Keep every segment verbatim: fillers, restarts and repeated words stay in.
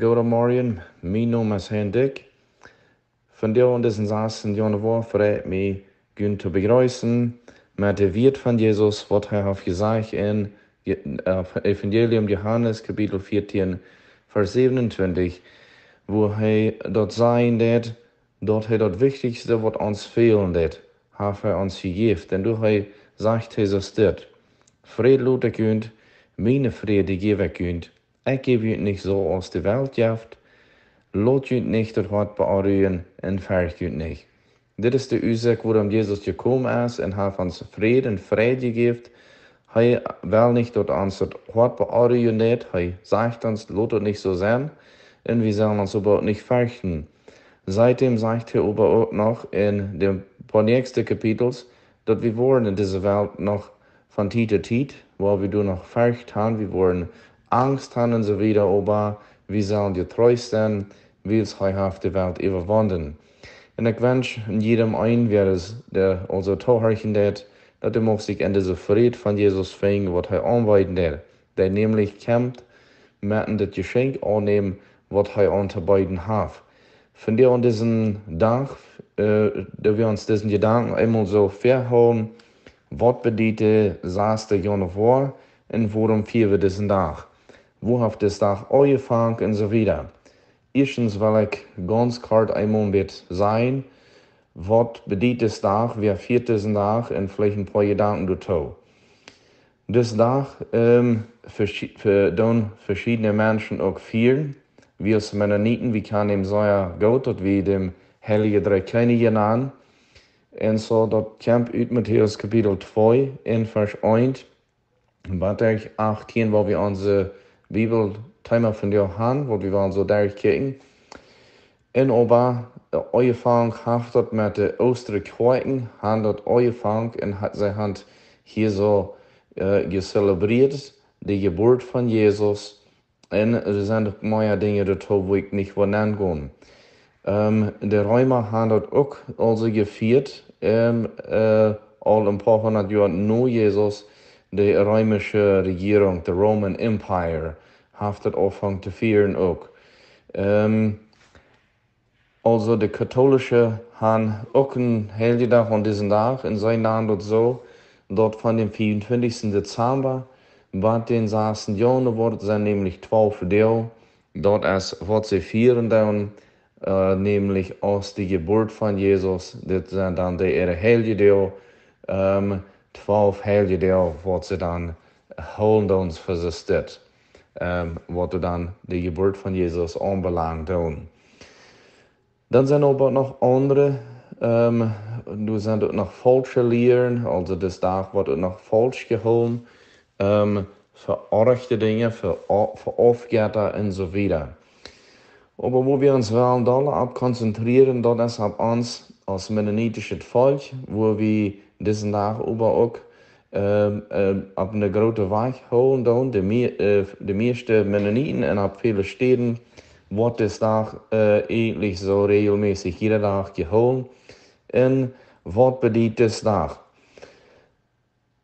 Goodemorjen, mien Nomen es Hein Dyck. Vondoag aun disen sassten Januoa frei mie, junt to bejreessen met de Wieed von Jesus, waut hee haft jesajcht en Je- äh, Evangelium Johanes, Kapitel vieetieen, Varsch säwenuntwintich, wua hee daut sajen deed, daut hee daut Wichtichste, waut ons fälen deed, haft hee ons jejäft. Un doa hee sajcht Jesus dit: Fräd lot ekj junt, mienen Fräd jäw ekj junt. Ekj jäw junt nich soo aus de Welt jeft. Lot junt nich daut Hoat beonrujen un fercht junt nich. Dit es de Uasoak, wuarom Jesus jekomen es un haft ons Fräd un Fräd jejäft. Hee well nich, daut ons daut Hoat beonrujen deit. Hee sajcht ons, lot daut nich soo sennen. Un wie sellen ons oba uk nich ferchten. Siet däm sajcht hee oba uk noch en de poa näakjste Kapitels, daut wie woaren en dise Welt noch von Tiet to Tiet, wua wie doa noch Forcht han, wie woaren Angst han un soo wieda, oba wie sellen jetreest sennen, wiels hee haft de Welt äwawunden. Un ekj wensch en jiedem een, wäa es de, aulsoo toohorchen deit, daut hee mucht sikj en dise Fräd von Jesus finjen, waut hee aunbeeden deit, dee nämlich kjemt met daut Jeschenkj aunnämen, waut hee auntobeeden haft. Vondoag aun disen Dach, äh, daut wie ons disen Jedanken eemol soo väahoolen, waut bediet de sasste Januoa un wuarom fieren wie disen Dach? Woo haft dis Dach aunjefongen un soo wieda? Ieeschtens well ekj gaunz kort eemol een bät sajen, waut bediet dis Dach, wäa fieet disen Dach un veleicht een poa Jedanken doatoo. Dis Dach, ähm, veschi- ve- doonen veschiedne Menschen uk fieren. Wie aus Mennoniten, wie kjanen am sea goot, daut wie dän Heilje Dree Kjennichs nanen. Un soo, daut kjemt ut Matäus Kapitel twee en Varsch eent bat achtieen, wua wie onse Bibelthema vondoag han, waut wie wellen soo derchkjikjen. Un oba, äh, aunjefongen haft daut met de Oostakjoakjen, han daut aunjefongen un ha-, see han hia soo, äh, jeselebreet de Jeburt von Jesus. Un doa sent uk mea Dinja doatoo, wua ekj nich woa nengonen. Ähm, de Reema han daut uk aulsoo jefieet, ähm, äh, aul een poa hundat Joa no Jesus, de reemische Rejierunk, de Roman Empire, haft daut aunjefongen to fieren uk. Ähm, aulsoo de Katholische han uk een Heiljedach aun disen Dach un see nanen daut soo, daut von dän vieeuntwintjsten Dezamba bat dän sassten Januoa sent nämlich twalf Doag. Daut es, waut see fieren doonen, äh, nämlich aus de Jeburt von Jesus. Dit sent dan de äare Heiljedoag, ähm, twalf Heiljedoag, waut see dan hoolen doonen fa sikj dit, ähm, waut dan de Jeburt von Jesus aunbelangen doonen. Dan sent oba noch aundre, ähm, doa sent uk noch faulsche Lieren, aulsoo dis Dach woat uk noch faulsch jehoolen, ähm, fa oajre Dinja, fa, fa Aufjetta un soo wieda. Oba wua wie ons wellen dolla opp konzentrieren, daut es opp ons aus mennonitischet Volkj, wua wie disen Dach oba uk, ähm, ähm, opp eene groote Wajch hoolen doonen. De mie-, äh, de mieeschte Mennoniten un opp väle Städen woat dis Dach, äh, eejentlich soo rejelmässich jieda Dach jehoolen. Un waut bediet dis Dach?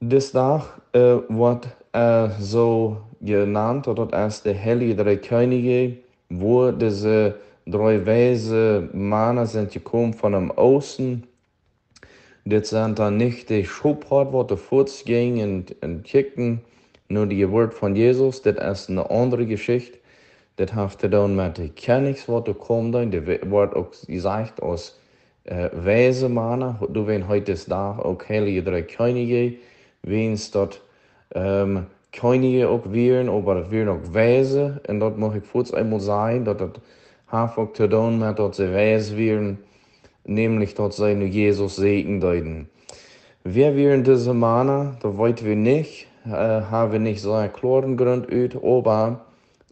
Dis Dach, äh, woat, äh, soo jenant, daut daut es de Heilje Dree Kjennichs, wua dise dree weise Mana sent jekomen von dän Oosten. Dit sent dan nich de Schophoad, waut doa foats jinjen un, un kjikjten no de Jeburt von Jesus. Dit es eene aundre Jeschicht. Dit haft to doonen met de Kjennichs, waut doa komen doonen. Dee we-, woat uk jesajcht aus, äh, weise Mana. Doawäajen heet dis Dach uk Heilje Dree Kjennichs, wiels daut, ähm, Kjennichs uk wieren, oba daut wieren uk weise. Un daut mucht ekj foats eemol sajen, daut daut haft uk to doonen met daut see weis wieren, nämlich daut see no Jesus sieekjen deeden. Wäa wieren dise Mana, daut weeten wie nich, äh, haben wie nich soo een kloaren Grunt ut, oba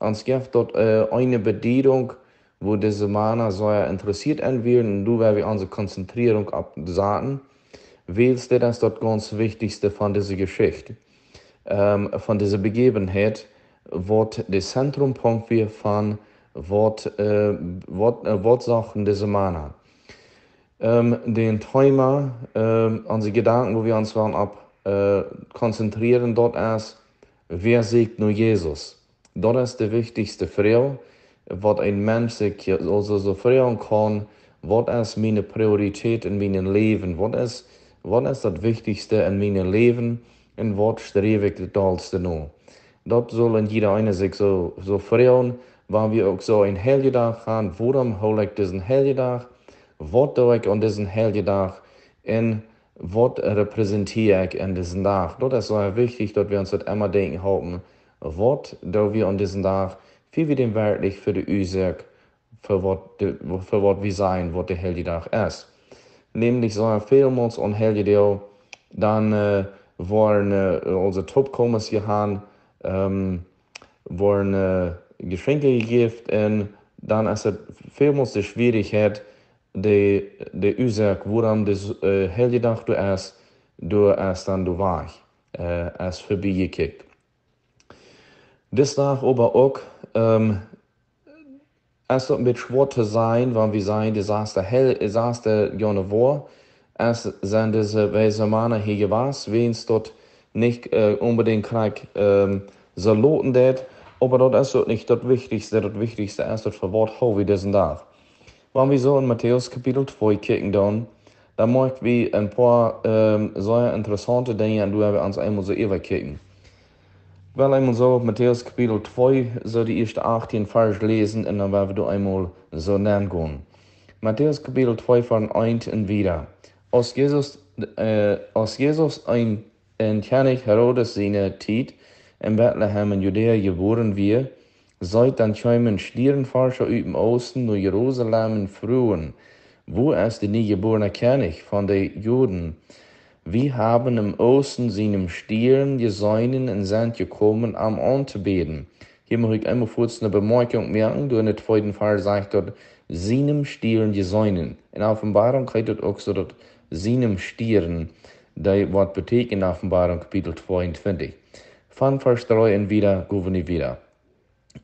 ons jeft daut, äh, eene Bediedunk, wua dise Mana sea interessieet aun wieren, un doa woa wie onse Konzentrierunk opp saten, wiels dit es daut gaunz Wichtichste von dise Jeschicht, ähm, von dise Bejäwenheit, waut de Zentrumpunkt wia von waut, äh, waut, äh, waut sochten dise Mana. Ähm, daut Thema, ähm, onse Jedanken, wua wie ons wellen opp, äh, konzentrieren, daut es, wäa sieekjt no Jesus? Daut es de wichtichste Froag, waut een Mensch sikj je-, aulsoo, soo froagen kaun: Waut es miene Priorität en mien Läwen? Waut es, waut es daut Wichtichste en mien Läwen? Un waut sträw ekj daut dollste no? Daut sull een jieda eena sikj soo, soo froagen, wan wie uk soo een Heiljedach han: Wuarom hool ekj disen Heiljedach? Waut doo ekj aun disen Heiljedach? Un waut repräsentieer ekj aun disen Dach? Daut es sea wichtich, daut wie ons daut emma denkjen halpen. Waut doo wie aun disen Dach, woo wie dän werkjlich fa de Uasoak, fa waut de, fa waut wie sajen, waut de Heiljedach es. Nämlich soo välmols aun Heiljedoag, dan, äh, woaren, äh, aulsoo Toopkomes jehaun, ähm, woaren, äh, Jeschenkje jejäft, un dan es et välmols de Schwierichkjeit, de, de Uasoak, wuarom dis, äh, Heiljedach doa es, doa es dan doa wajch, äh, es verbie jekjikjt. Dis Dach oba uk, ähm, es daut een bät schwoa to sennen, wan wie sajen, de sasste Hel-, sasste Januar, es, sent dise weise Mana hia jewast, wiels daut nich, äh, onbedinjt krakjt, ähm, soo loten deit, oba daut es uk nich daut Wichtichste. Daut Wichtichste es daut, fa waut hool wie disen Dach. Wan wie soo en Matäus Kapitel twee kjikjen dan, dan moakj wie een poa, ähm, sea interessaunte Dinja, un doa woa wie ons eemol soo äwa kjikjen. Ekj well eemol soo Matäus Kapitel twee, soo de ieeschte achtieen Varsch läsen, un dan woa wie doa eemol soo nengonen. Matäus Kapitel twee von eent un wieda. Aus Jesus, äh, aus Jesus een, een Kjennich Herodes siene Tiet en Betlehem en Judäa jebuaren wia, seet, dan kjeemen Stierenforscha ut dän Oosten no Jerusalem un fruagen: Wua es de niejebuarne Kjennich von de Juden? Wie haben em Oosten sienen Stiern jeseenen un sent jekomen, am auntobäden. Hia mott ekj eemol fuaz eene Bemoakjunk moaken. Doa en dän tweeden Varsch sajcht daut: sienen Stiern jeseenen. En Openboarunk heet daut uk soo, daut sienen Stiern, dee woat beteekjent en Openboarunk Kapitel tweeuntwintich. Von Varsch dree un wieda, gonen wie wieda.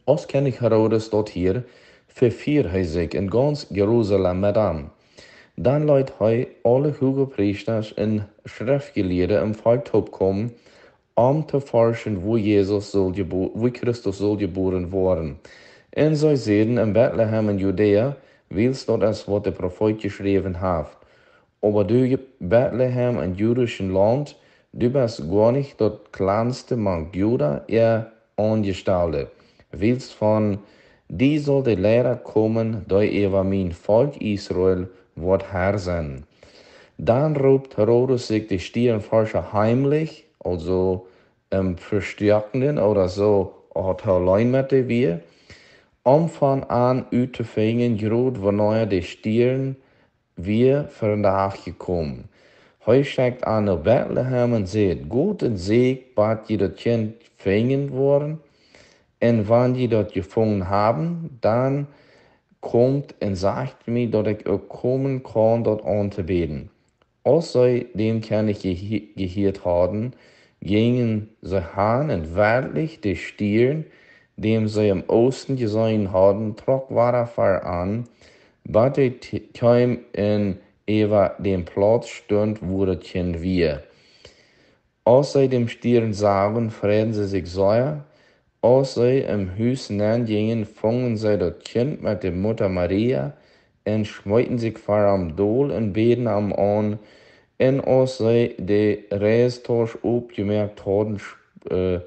Aus Kjennich Herodes daut hieed, vefieed hee sikj un gaunz Jerusalem met am. Dan leet hee aule Huagepriesta un Schreftjelieede em Volkj toopkomen, om to forschen, wua Jesus sull jebo-, wua Christus sull jebuaren woaren. Un see säden: En Betlehem en Judäa, wiels daut es, waut de Profeet jeschräwen haft: Oba du, Betlehem em judischen Launt, du best goanich daut kjlanste mank Juda äa Aunjestalde, wiels von die saul de Leida komen, dee äwa mien Volkj Israel woat Herr sennen. Dan roopt Herodes sikj de Stierenforscha heimlich, aulsoo em Vestoakten ooda soo, aus hee auleen met dee wia, om von an uttofinjen, jrod wanea de Stiern wia vondoag jekomen. Hee schekjt an no Betlehem un säd: Got un seekjt, bat jie daut Kjint finjen woaren. Un wan jie daut jefungen haben, dan komt un sajcht mie, daut ekj uk komen kaun, daut auntobäden. Aus see dän Kjennich jehi-, jehieet hauden, jinjen see han un werkjlich de Stiern, dän see em Oosten jeseenen hauden, trock wada ver an, bat hee t-, kjeem un äwa dän Plauz stunt, wua daut Kjint wia. Aus see dän Stiern sagen, freiden see sikj sea. Aus see em Hus nenjinjen, fungen see daut Kjint met de Mutta Maria un schmeeten sikj ver am dol un bäden am aun. Un aus see de Reistosch opjemoakt hauden, sch-, äh,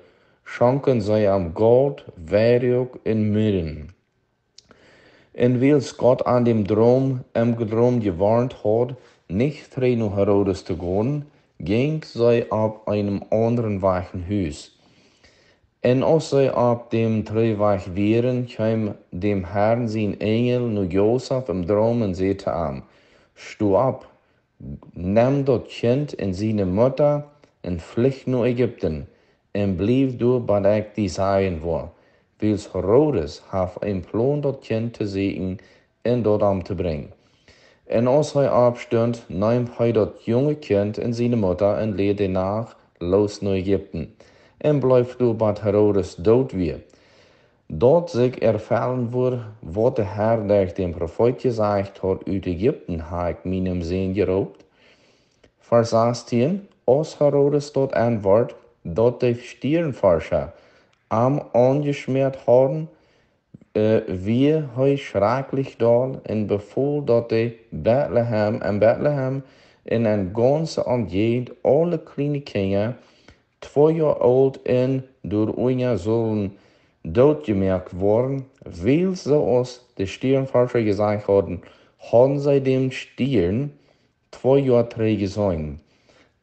schonken see am Golt, Weiruak un Mirren. Un wiels Gott an dän Droom, em Droom jewoarnt haud, nich trigj no Herodes to gonen, jinjen see opp eenen aundren Wajch no Hus. Un aus see opp dän Trigjwajch wieren, kjeem däm Herrn sien Enjel no Josef em Droom un säd to am: Sto opp, nem daut Kjint un siene Mutta un flich no Ägipten un bliew doa, bat ekj die sajen woa, wiels Herodes haft een Plon, daut Kjint to sieekjen un daut omtobrinjen. Un aus hee oppstunt, neem hee daut junge Kjint un siene Mutta un leet dee Nacht loos no Ägipten un bleef doa, bat Herodes doot wia, daut sikj erfellen wudd, waut de Herr derch dän Profeet jesajcht haud: Ut Ägipten hab ekj mienen Sän jeroopt. Varsch sastieen: Aus Herodes daut enwort, daut de Stierenforscha am aunjeschmäat hauden, äh, wia hee schrakjlich doll un befool, daut de Betlehem, en Betlehem, un en gaunze Omjäajent, aule kjliene Kjinja, twee Joa oolt un doarunja, sullen dootjemoakt woaren, wiels, soo aus de Stierenforscha jesajcht hauden, hauden see dän Stieren twee Joa trigj jeseenen.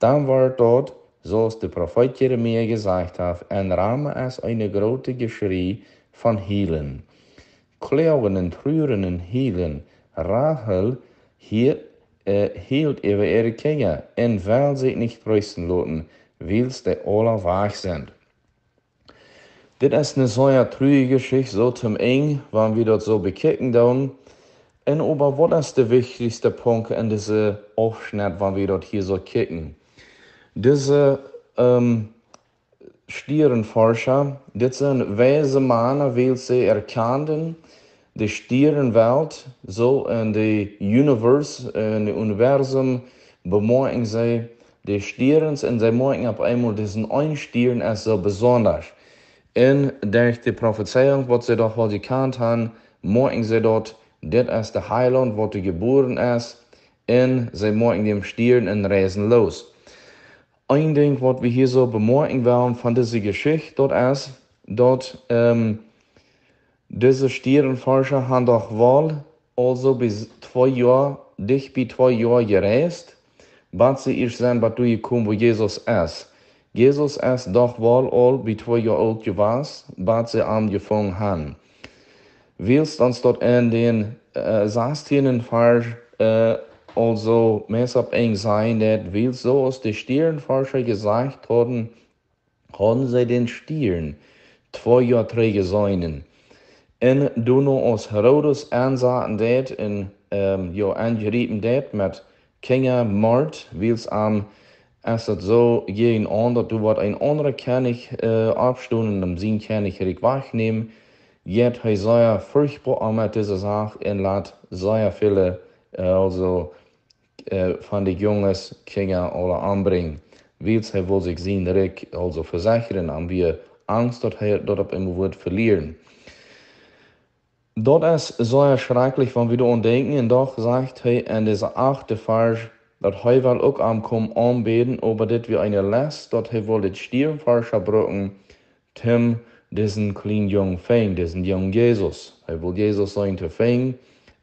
Dan wort daut, soo aus de Profeet Jeremia jesajcht haft, en Rama es een grootet Jeschrie von Hielen. Kloagen un truren un hielen. Rachel hie-, äh, hielt äwa äare Kjinja un well sikj nich treesten loten, wiels dee aula wajch sent. Dit es eene sea truarje Jeschicht, soo toom Enj, wan wie daut soo bekjikjen doonen. Un oba waut es de wichtichste Punkt en disen Aufschnett, wan wie daut hia soo kjikjen? Dise, ähm, Stierenforscha, dit sent weise Mana, wiels see erkjanden de Stierenwelt, soo en de Universe, en de Universum, bemoakjen see de Stierens un see moakjen opp eemol disen eenen Stieren aus soo besonda. Un derch de Profezeiunk, waut see doch aul jekjant hauden, moakjen see daut, dit es de Heilaunt, waut doa jebuaren es, un see moakjen dän Stieren un reisen loos. Een Dinkj, waut wie hia soo bemoakjen wellen von dise Jeschicht, daut es, daut, ähm, dise Stierenforscha haben doch woll aulsoo bie twee Joa, dicht bie twee Joa jereist, bat see ieescht sent, bat doa jekomen, wua Jesus es. Jesus es doch woll aul bie twee Joa oolt jewast, bat see am jefungen haben. Wiels ons daut en dän, äh, sastieenden Varsch, äh, aulsoo meist opp Enj sajen deit, wiels soo aus de Stierenforscha jesajcht hauden, hauden see dän Stieren twee Joa trigj jeseenen. Un doano aus Herodes aunsaten deit un, ähm, jo, aunjriepen deit met Kjinjamort, wiels am es daut soo jäajenaun, daut doa woat een aundra Kjennich, äh, oppstonen un am sien Kjennichrikj wajchnämen, jeit hee sea forchtboa om met dise Sach un lat sea väle, äh, aulsoo, äh, von de Junges, Kjinja aula ombrinjen. Wiels hee wull sikj sien Rikj aulsoo vesechren, un wia Angst, daut hee daut opp eemol wudd velieren. Daut es sea schrakjlich, wan wie doaraun denkjen. Un doch sajcht hee en disen achten Varsch, daut hee well uk aunkomen aunbäden, oba dit wia eene Lest, daut hee wull de Stierenforscha brucken, toom disen kjlienen Jung finjen, disen jungen Jesus. Hee wull Jesus seenen to finjen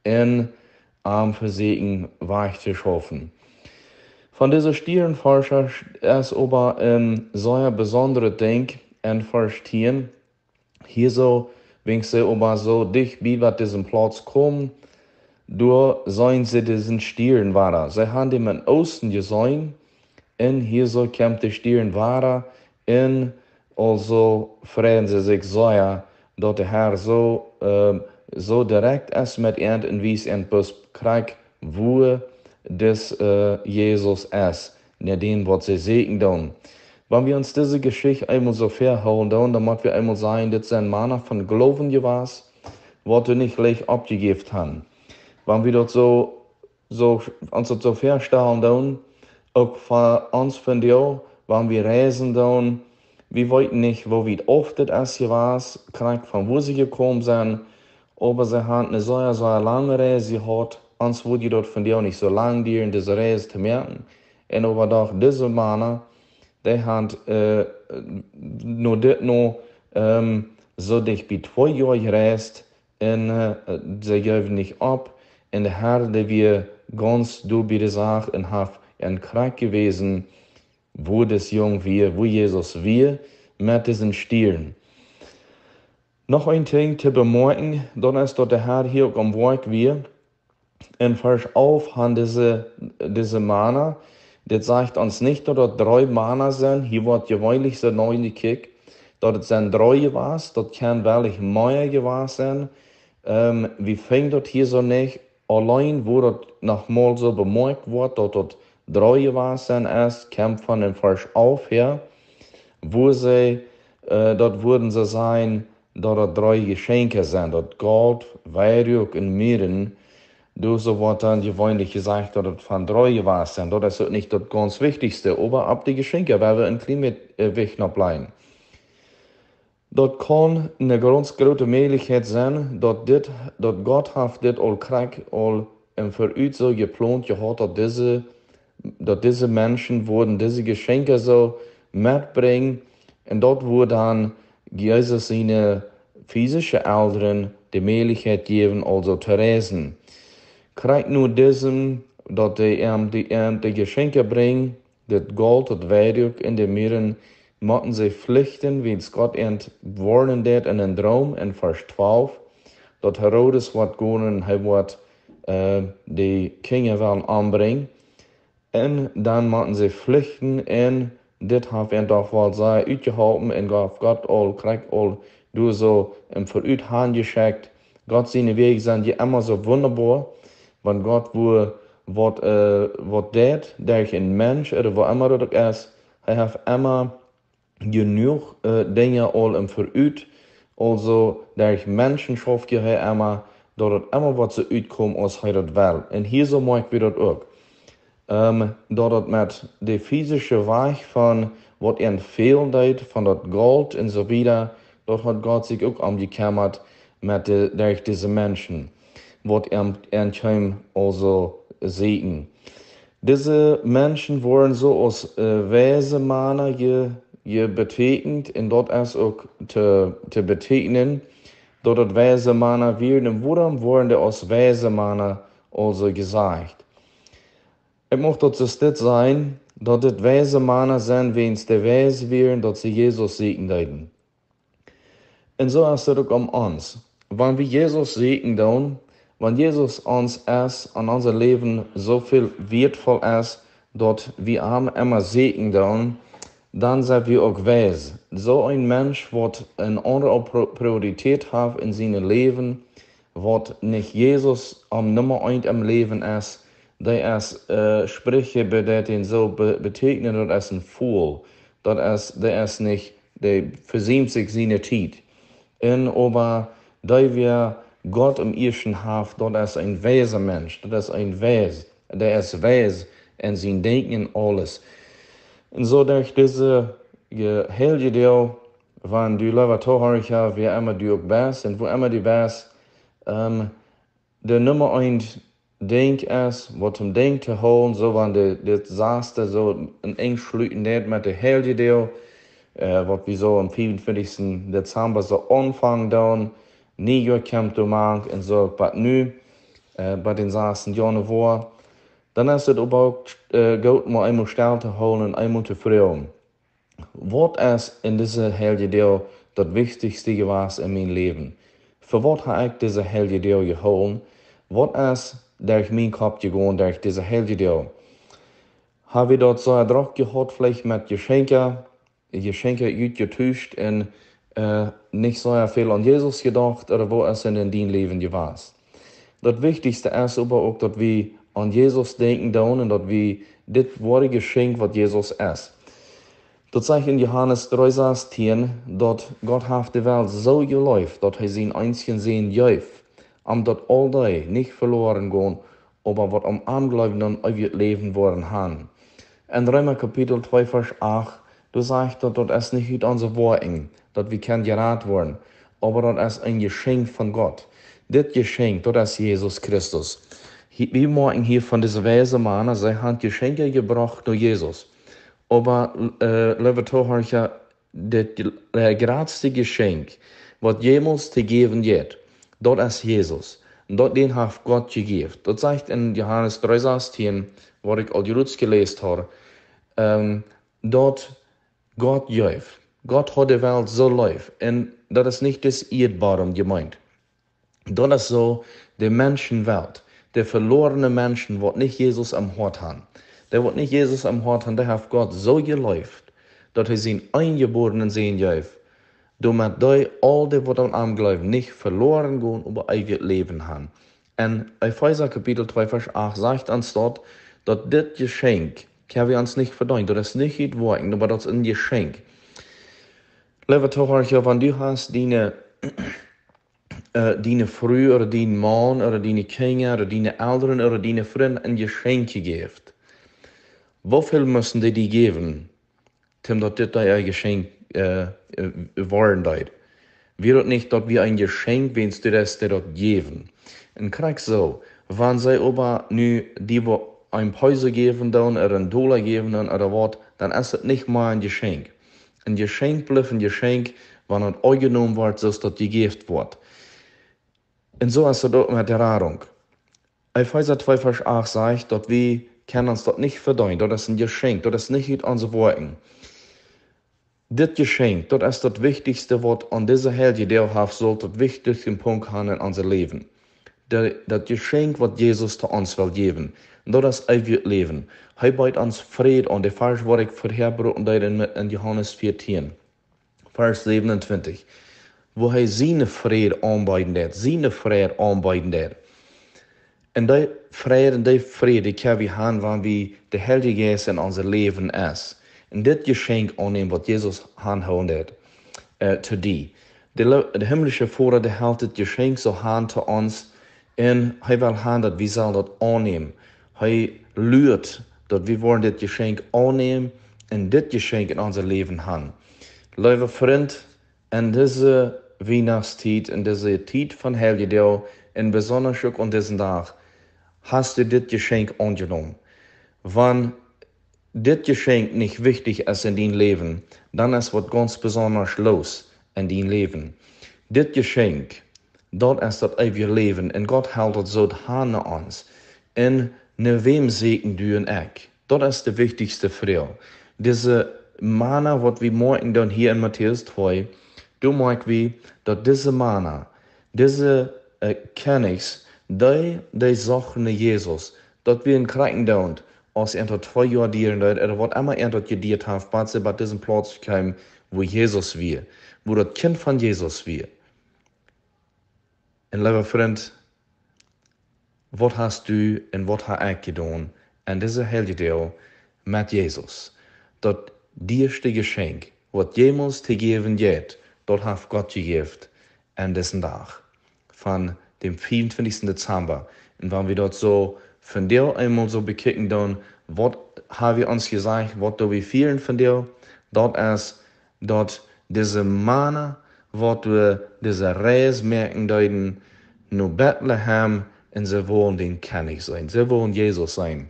un am vesieekjen wajch to schaufen. Von dise Stierenforscha es oba een sea besondret Dinkj en Varsch tieen. Hia soo, wan see oba soo dicht bie bat disen Plauz komen, doa seenen see disen Stieren wada. See haben dän em Oosten jeseenen, un hia soo kjemt de Stieren wada, un aulsoo freien see sikj sea, daut de Herr soo, ähm, soo direkt es met an un wiest an bloos krakjt, wua dis, äh, Jesus es, no dän, waut see sieekjen doonen. Wan wie ons dise Jeschicht eemol soo väahoolen doonen, dan mott wie eemol sajen, dit sent Mana von Gloowen jewast, waut doa nich leicht oppjejäft haben. Wan wie daut soo, soo, ons daut soo väastalen doonen, uk fa ons vondoag, wan wie reisen doonen, wie weeten nich, woo wiet auf dit es jewast, krakjt von wua see jekomen sent, oba see haben eene sea, sea lange Reis jehaut. Ons wudd je daut vondoag nich soo lang dieren, dise Reis to moaken. Un oba doch, dise Mana, dee haben, äh, no dit no, ähm, soo dicht bie twee Joa jereist, un, äh, see jeewen nich opp. Un de Herr, dee wia gaunz doa bie de Sach un haft an krakjt jewäsen, wua dis Jung wia, wua Jesus wia, met disen Stieren. Noch een Dinkj to bemoakjen, daut es, daut de Herr hia uk aum Woakj wia. En Varsch alf haben dise, dise Mana, dit sajcht ons nich, daut daut dree Mana sent, hia woat jeweenlich soo nenjekjikjt, daut et sent dree jewast, daut kaun wellich mea jewast sennen. Ähm, wie finjen daut hia soo nich, auleen woo daut noch mol soo bemoakjt woat, daut daut dree jewast sent, es, kjemt von en Varsch alf häa, wua see, äh, daut wudden see sajen, daut daut dree Jeschenkja sent, daut Golt, Weiruak un Mirren, doa soo woat dan jeweenlich jesajcht, daut et von dree jewast sent. Daut es uk nich daut gaunz wichtichste, oba opp de Jeschenkja, wua wie een kjlien bät, äh, Wicht opp lajen. Daut kaun eene gaunz groote Mäajlichkjeit sennen, daut dit, daut Gott haft dit aul krakjt aul em Verut soo jeplont jehaut, daut dise, daut dise Menschen wudden dise Jeschenkja soo metbrinjen, un daut wudd dan Jesus siene physische Elren de Mäajlichkjeit jäwen, aulsoo to reisen. Krakjt no disem, daut dee an de, an de Jeschenkja brinjen, daut Golt, daut Weiduak un de Mirren, motten see flichten, wiels Gott an woarnen deed en een Droom en Varsch twalf, daut Herodes woat gonen, hee woat, äh, de Kjinja wellen ombrinjen. Un dan motten see flichten, un dit haft an doch woll sea utjeholpen, un haft Gott aul, krakjt aul, doa soo em Verut hanjeschekjt. Gott siene Wäaj sent je emma soo wundaboa, wan Gott wua waut, äh, waut deit, derch een Mensch, ooda woo emma daut uk es, hee haft emma jenuach, äh, Dinja aul em Verut, aulsoo derch Menschen schauft je hee emma, daut et emma woat soo utkomen aus hee daut well. Un hia soo moakj wie daut uk. Ähm, daut et met de physische Wajch von waut an fälen deed, von daut Golt un soo wieda, daut haud Gott sikj uk om jekjemmat met de, derch dise Menschen, waut an, an kjeemen aulsoo säkjen. Dise Menschen woaren soo aus, äh, weise Mana je, je beteakjent, un daut es uk to, to beteakjnen, daut et weise Mana wieren. Un wuarom woaren dee aus weise Mana aulsoo jesajcht? Ekj mucht daut soo dit sajen, daut dit weise Mana sent, wiels dee weis wieren, daut see Jesus säkjen deeden. Un soo es et uk om ons. Wan wie Jesus säkjen doonen, wan Jesus ons es, en ons Läwen soo väl wieetvoll es, daut wie am emma säkjen doonen, dan sent wie uk weis. Soo een Mensch, waut eene aundre Pro-, Priorität haft en sien Läwen, waut nich Jesus aum Numma eent em Läwen es, dee es, äh, Spricha, bie dee et soo be-, beteakjnen, daut es een Fool. Daut es, dee es nich, dee vesiemt sikj siene Tiet. Un oba dee, wäa Gott aum ieeschten haft, daut es een weisa Mensch, daut es een weis, dee es weis en sien Denkjen un aules. Un soo derch dise, äh, heilje Doag, wan du, leewa Tohorcha, wäa emma du uk best un wua emma du best, ähm, de Numma eent Dinkj es, waut om Denkj to hoolen, soo wan de, dit saste soo een Enj schluten deed met de heilje Doag, äh, waut wie soo aum fiefuntwintichsten Dezemba soo aunfangen doonen, Niejoa kjemt doa mank un soo bat nu, äh, bat dän sasten Januoa. Dan es et oba uk, äh, goot, mau eemol stell to hoolen un eemol to froagen: Waut es en dise heilje Doag daut wichtichste jewast en mien Läwen? Fa waut hab ekj dise heilje Doag jehoolen? Waut es derch mien Kopp jegonen derch dise heilje Doag? Hab ekj daut soo drock jehaut, veleicht met Jeschenkja, Jeschenkja utjetuscht un, äh, nich soo väl aun Jesus jedocht, ooda waut es en dien Läwen jewast? Daut wichtichste es oba uk, daut wie aun Jesus denkjen doonen un daut wie dit woare Jeschenkj, waut Jesus es. Daut sajcht en Johanes dree sastieen, daut Gott haft de Welt soo jeleeft, daut hee sienen eensjen Sän jeef, om daut aul dee nich veloaren gonen, oba waut aun am jleewen, een eewjet Läwen woaren haben. En Reema Kapitel twee Varsch acht, doa sajcht daut, daut es nich ut onse Woakjen, daut wie kjennen jerat woaren, oba daut es een Jeschenkj von Gott. Dit Jeschenkj, daut es Jesus Christus. Hia, wie moakjen hia von dise weise Mana, see haben Jeschenkja jebrocht no Jesus. Oba, äh, leewe Tohorcha, daut, äh, jratste Jeschenkj, waut jemols to jäwen jeit, daut es Jesus. Daut, dän haft Gott jejäft. Daut sajcht en Johanes dree sastieen, waut ekj aul jrots jeläst hab, ähm, daut Gott jeef. Gott haud de Welt soo leef. Un daut es nich dis Ieedbodem jemeent. Daut es soo de Menschenwelt, de veloarne Menschen, waut nich Jesus em Hoat haben. Dee, waut nich Jesus em Hoat haben, dee haft Gott soo jeleeft, daut hee sienen eenjebornen Sän jeef, doamet dee aul dee, waut aun am jleewen, nich veloaren gonen, oba eewjet Läwen haben. En Efeesa Kapitel twee Varsch acht sajcht ons daut, daut dit Jeschenkj, kjenn wie ons nich vedeenen, daut es nich ut Woakjen, oba daut es een Jeschenkj. Leewe Tohorcha, wan du hast diene äh, diene Fru ooda dien Maun ooda diene Kjinja ooda diene Elren ooda diene Frind een Jeschenkj jejäft, woo väl musten dee die jäwen, om daut dit een Jeschenkj, äh, äh, woaren deed? Wia daut nich daut wie een Jeschenkj, wäajens du deist daut jäwen. Un krakjt soo, wan see oba nu die woo een Peso jäwen doonen, ooda een Dolla jäwen doonen, ooda waut, dan es et nich mea een Jeschenkj. Een Jeschenkj blift een Jeschenkj, wan et aunjenomen woat, soo aus daut jejäft woat. Un soo es et uk met de Radunk. Efeesa twee Varsch acht sajcht, daut wie kjennen ons daut nich vedeenen. Daut es een Jeschenkj, daut es nich ut onse Woakjen. Dit Jeschenkj, daut es daut wichtichste, waut aun dise heilje Doag haft, saul daut wichtichste Punkt haben en ons Läwen. De, daut Jeschenkj, waut Jesus to ons well jäwen, daut es eewjet Läwen. Hee beet ons Fräd aun, de Varsch, waut ekj verhäa broaken deed en, en Johanes vieetieen, Varsch säwenuntwintich, wua hee sienen Fräd aunbeeden deed, sienen Fräd aunbeeden deed. Un dee Fräd un dee Fräd, dee kjenn wie haben, wan wie de Heilje Jeist en ons Läwen es. Un dit Jeschenkj aunnämen, waut Jesus aunhoolen deed, äh, to die. De, lo- de himmlische Voda, dee helt dit Jeschenkj soo han to ons. Un hee well haben, daut wie sellen daut aunnämen. Hee luat, daut wie woaren dit Jeschenkj aunnämen un dit Jeschenkj en ons Läwen haben. Leewe Frint, en dise Wienachtstiet, en dise Tiet von Heilje Doag, un besonda uk aun disen Dach, hast du dit Jeschenkj aunjenomen? Wan dit Jeschenkj nich wichtich es en dien Läwen, dan es waut gaunz besondasch loos en dien Läwen. Dit Jeschenkj, daut es daut eewje Läwen, un Gott helt daut soo han no ons. Un no wäm säkjen du un ekj? Daut es de wichtichste Froag. Dise Mana, waut wie moakjen dan hia en Matäus twee, doa moakj wie, daut dise Mana, dise, äh, Kjennichs, dee, dee sochten no Jesus, daut wie en krakjt doonen, aus ent daut twee Joa dieren deed, ooda waut emma ent daut jedieet haft, bat see bie disen Plauz kjeemen, wua Jesus wia, wua daut Kjint von Jesus wia. Un leewe Frint, waut hast du un waut hab ekj jedonen en dise heilje Doag met Jesus? Daut dieeschte Jeschenkj, waut jemols to jäwen jeit, daut haft Gott jejäft en disen Dach von däm vea un twintichsten Dezemba. Un wan wie daut soo vondoag eemol soo bekjikjen doonen, waut hab wie ons jesajcht, waut doo wie fieren vondoag? Daut es, daut dise Mana, waut doa dise Reis moaken deeden no Betlehem, un see wullen dän Kjennich seenen, see wullen Jesus seenen.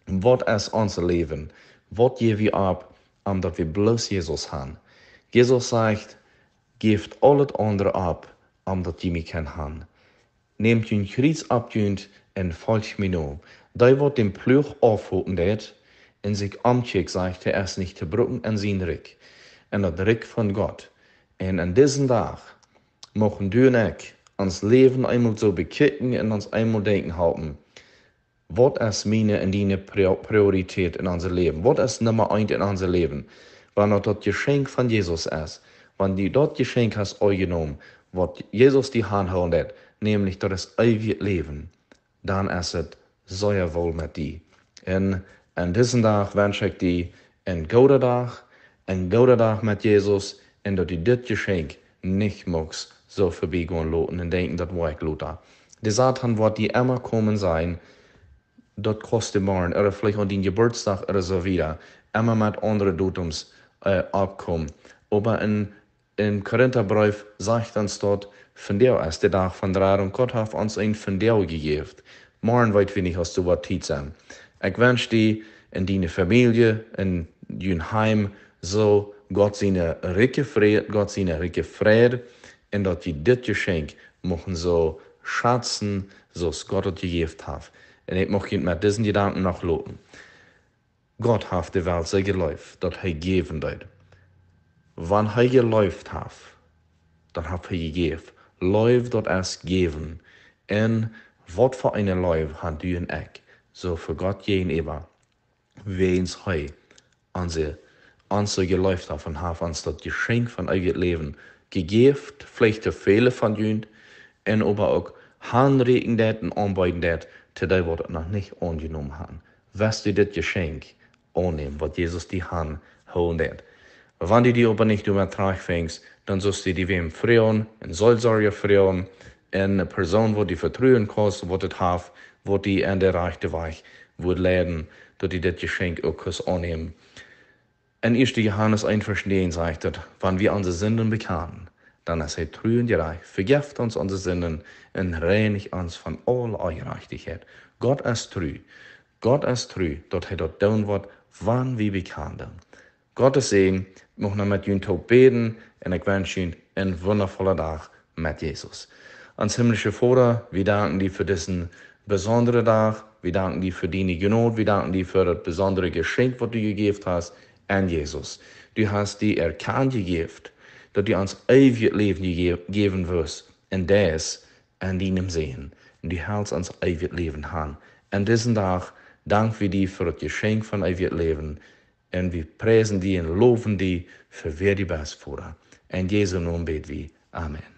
Waut es ons Läwen? Waut jäw wie opp, om daut wie bloos Jesus haben? Jesus sajcht: "Jäft aulet aundre opp, om daut jie mie kjennen haben. Nämt jun Kjriez opp junt un folcht mie no." Dee, waut dän Pluach aufholen deit un sikj omkjikjt, sajcht hee, es nich to brucken en sien Rikj, en daut Rikj von Gott. Un en disen Dach mucht du un ekj ons Läwen eemol soo bekjikjen un ons eemol denkjen halpen: Waut es miene un diene Prio-, Priorität en ons Läwen? Waut es Numma eent en ons Läwen? Wan daut daut Jeschenkj von Jesus es, wan du daut Jeschenkj hast aunjenomen, waut Jesus die aunhoolen deit, nämlich daut es eewjet Läwen, dan es et sea woll met die. Un en disen Dach wensch ekj die een gooden Dach, een gooden Dach met Jesus, un daut du dit Jeschenkj nich muchst soo verbiegonen loten un denkjen, daut woa ekj lota. De Satan woat die emma komen sajen, daut kaust du morjen, ooda veleicht aun dien Jeburtsdach ooda soo wieda, emma met aundre Datums, äh, oppkomen. Oba en, en Korintabreef sajcht ons daut, vondoag es de Dach von Radunk, Gott haft ons een vondoag jejäft. Morjen weet wie nich, aus doa woat Tiet sennen. Ekj wensch die un diene Famielje, en jun Heim, soo Gott siene rikje Fräd, Gott siene rikje Fräd, un daut jie dit Jeschenkj muchten soo schazen, soo aus Gott daut jejäft haft. Un ekj mucht junt met disen Jedanken noch loten. Gott haft de Welt soo jeleeft, daut hee jäwen deed. Wan hee jeleeft haft, dan haft hee jejäft. Leew, daut es jäwen. Un waut fa eene Leew haben du un ekj, soo fa Gott jäajenäwa, wäajens hee ons, ons soo jeleeft haft un haft ons daut Jeschenkj von eewjet Läwen jejäft, veleicht to väle von junt, un oba uk aunräakjen deit un aunbeeden deit, to dee, waut et noch nich aunjenomen haben. West du dit Jeschenkj aunnämen, waut Jesus die aunhoolen deit? Wan du die oba nich doamet trajcht finjst, dan sust du die wäm froagen, een Seelsorja froagen, eene Persoon, waut du vetruen kaust, waut et haft, waut die aun de rajchte Wajch woat leiden, daut du dit Jeschenkj uk kaust aunnämen. En ieeschte Johanes eent Varsch näajen sajcht daut, wan wie onse Sinden bekjanen, dan es hee tru un jerajcht, vejeft ons onse Sinden un reinicht ons von aule Onjerajchtichkjeit. Gott es tru. Gott es tru, daut hee daut doonen woat, wan wie bekjanen doonen. Gott sien Säajen, mucht noch met junt toop bäden un ekj wensch junt eenen wundavollen Dach met Jesus. Ons himmlische Voda, wie danken die fa disen besondren Dach. Wie danken die fa diene Jnod. Wie danken die fa daut besondre Jeschenkj, waut du jejäft hast aun Jesus. Du hast die Erkjarnt jejäft, daut du ons eewjet Läwen jejäft, jäwen woascht, un daut es en dien Säajen. Un du helst ons eewjet Läwen han. Aun disen Dach dank wie die fa daut Jeschenkj von eewjet Läwen. Un wie priesen die un lowen die fa wäa du best, Voda. En Jesu Nomen bäd wie. Amen.